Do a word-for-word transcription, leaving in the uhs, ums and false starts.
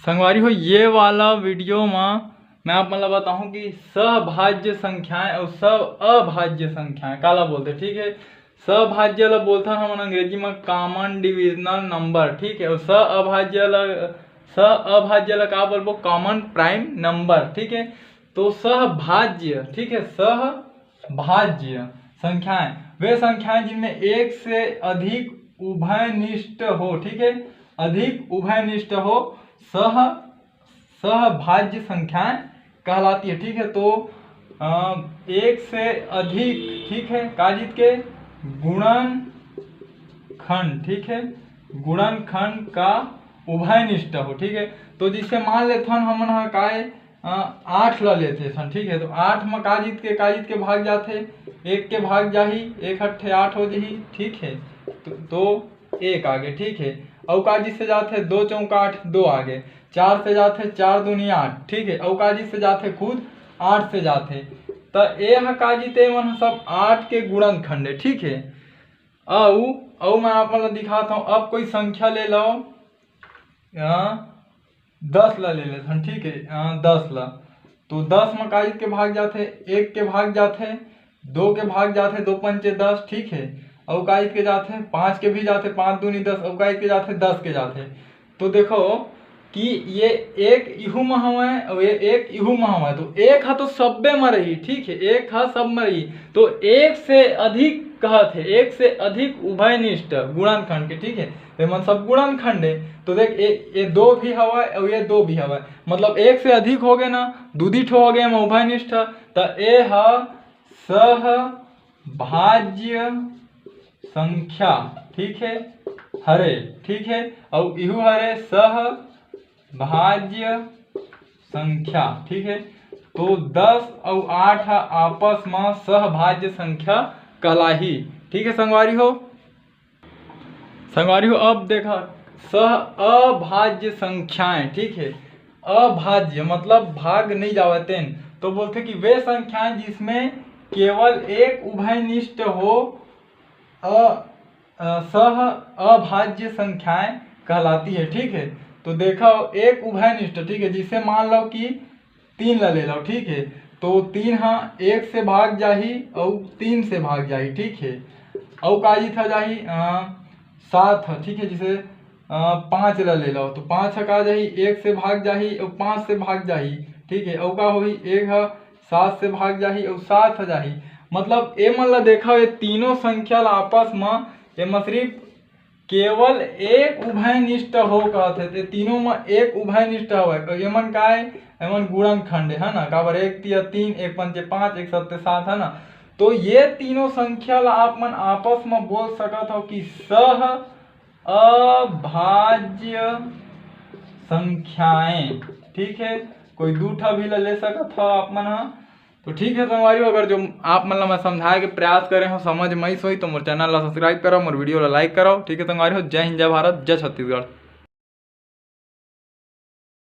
संगवारी हो, ये वाला वीडियो में मैं आप मन ला बताहूँ कि सहभाज्य संख्याएं और सह अभाज्य संख्याएं काला बोलथे। ठीक है, सहभाज्य ला बोलथन हमन अंग्रेजी में common divisional number। ठीक है, और सह अभाज्य ला, सह अभाज्य ला का बोलबो? Common prime number। ठीक है, तो सहभाज्य, ठीक है, सहभाज्य संख्याएं वे संख्याएं जिनमें एक से अधिक उभयनिष्ठ हो। ठीक है, अधिक उभयनिष्ठ हो, सह सहभाज्य संख्याएं कहलाती है। ठीक है, तो अ, एक से अधिक, ठीक है, का जीत के? गुणन खंड। ठीक है, गुणन खंड का उभयनिष्ठ हो। ठीक है, तो जिसे मान लेथन हमन ह काय, अ, आठ ला लेथे सन। ठीक है, तो आठ म का जीत के, का जीत के भाग जाथे? एक के भाग जाही, एक अट्ठे आठ हो जही। ठीक है, तो, तो एक आगे। ठीक है, अउ का जीत से जाथे? दो चौका आठ, दो आगे। चार से जाथे, चार दूनी आठ। ठीक है, अउ का जीत से जाथे? खुद आठ से जाथे। त ए ह का जीत, ए मन ह सब आठ के गुणनखंड है। ठीक है, अउ अउ मैं आप मन ला दिखात हूँ। अब कोई संख्या ले लो, अ, दस ला ले लेथन। ठीक है, अ, दस ला, तो दस म का जीत के भाग जाथे? एक के भाग जाथे, दो के भाग जाथे, दो पंचे दस। ठीक है, अउ का जीत के जाथे? पाँच के भी जाथे, पाँच दूनी दस, अउ का जीत के जाथे? दस के जाथे। तो देखो कि ये एक इहू म हवय अउ ये एक इहू म हवय, तो एक ह तो सब्बे म रही। ठीक है, एक ह सब म रही, तो एक से अधिक कहत हे, एक से अधिक उभयनिष्ठ गुणनखंड के। ठीक है, तो एमन सब गुणनखंड है। तो देख, ये, ये दो भी हवय अउ ये दो भी हवय, मतलब एक से अधिक हो गए ना, दूदी ठो हो गए एमा उभयनिष्ठ। त ए ह सहभाज्य संख्या, ठीक है, हरे। ठीक है, अउ इहू हरे सहभाज्य संख्या। ठीक है, तो दस अउ आठ ह आपस म सहभाज्य संख्या कहलाही। ठीक है संगवारी हो, संगवारी हो, अब देखा, सह अभाज्य संख्याएं। ठीक है, अभाज्य मतलब भाग नहीं जावय तेन, तो बोलथे कि वे संख्याएं जिसमें केवल एक उभयनिष्ठ हो, अ, अ, सह अभाज्य संख्याएं कहलाती है। ठीक है, तो देखा, एक उभयनिष्ठ, ठीक है, जिसे मान लो कि तीन ला ले लो। ठीक है, तो तीन ह एक से भाग जाही अउ तीन से भाग जाही। ठीक है, अउ का जीत ह जाही? अ, सात ह। ठीक है, जिसे अ, पाँच ला ले लो, तो पाँच ह का जाही? एक से भाग जाही अउ पाँच से भाग जाही। ठीक है, अउ का होही? एक ह सात से भाग जाही अउ सात ह जाही। मतलब ए मन ला देखा, ये तीनों संख्या ला आपस म, एमा सिर्फ केवल एक उभयनिष्ठ हो कहत हे, ते तीनों म एक उभयनिष्ठ हवय। अउ एमन काय? एमन गुणनखंड है ना, काबर एक तिया तीन, एक पंचे पाँच, एक सत्ते सात, है ना। तो ये तीनों संख्या ला आप मन आपस म बोल सकत हो कि सह अभाज्य संख्याएं। ठीक है, कोई दू ठा भी ला ले सकत हो आप मन ह। तो ठीक है संगवारी हो, अगर जो आप मन ला मैं समझाए के प्रयास करे हो, समझ में आइस होही, तो मोर चैनल ला सब्सक्राइब करो, मोर वीडियो ला लाइक करो। ठीक है संगवारी हो, जय हिंद, जय भारत, जय छत्तीसगढ़।